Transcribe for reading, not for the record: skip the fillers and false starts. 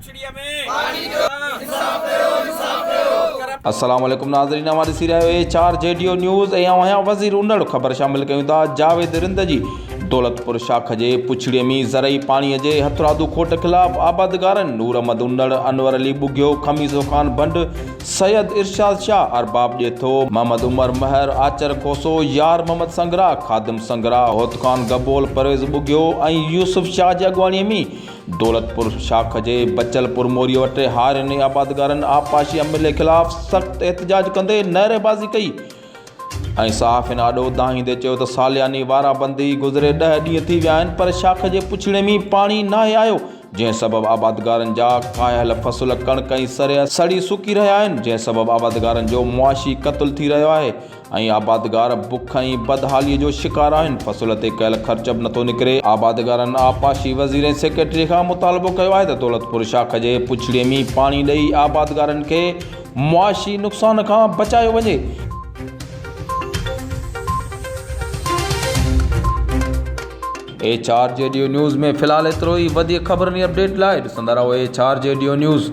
پڇڙيء ۾ پاڻي ڏيو انصاف ڪيو انصاف ڪيو. السلام عليڪم ناظرين اوهان ڏسي رهيا آهيو H R G D news ۽ آئون آهيان وزير انڙ خبر شامل ڪيون ٿا جاويد رند جي دولتپور شاخ جي پڇڙي ۾ زرعي پاڻي جي هٿرادو کوٽ خلاف آبادگارن نور احمد انڙ، انور علي ٻگهيو، خميسو خان ڀنڊ، سيد ارشاد شاهه، ارباب ڏيٿو، محمد عمر مهر، آچر کوسو، يار محمد سنگرا، خادم سنگرا، هوت خان گبول، پرويز ٻگهيو ۽ يوسف شاهه جي اڳواڻي ۾ دولتپور شاخ جي بچل پور موري وٽ هارين ۽ آبادگارن آبپاشي عملي خلاف سخت احتجاج ڪندي نعريبازي ڪئي. ۽ صحافين آڏو دانهيندي چيو ته سالياني وارا بندي گذري ڏهه ڏينهن ٿي ويا آهن پر شاخ جي پڇڙي ۾ پاڻي ناهي آيو جنهن سبب آبادگارن جا ڪاهيل فصل ڪڻڪ ۽ سريا سڙي سڪي رهيا آهن جنهن سبب آبادگارن جو معاشي قتل ٿي رهيو آهي ۽ آبادگار بک ۽ بدحالي جو شڪار آهن فصل تي ڪيل خرچ به نٿو نڪري آبادگارن آبپاشي وزير ۽ سيڪريٽري کان مطالبو ڪيو آهي ته دولتپور شاخ جي پڇڙي ۾ پاڻي ڏئي آبادگارن کي معاشي نقصان کان بچايو وڃي. H R G D news ۾ في الحال ايترو ئي وڌيڪ خبرن ۽ اپڊيٽ لاء ڏسندا رهو H R G D news.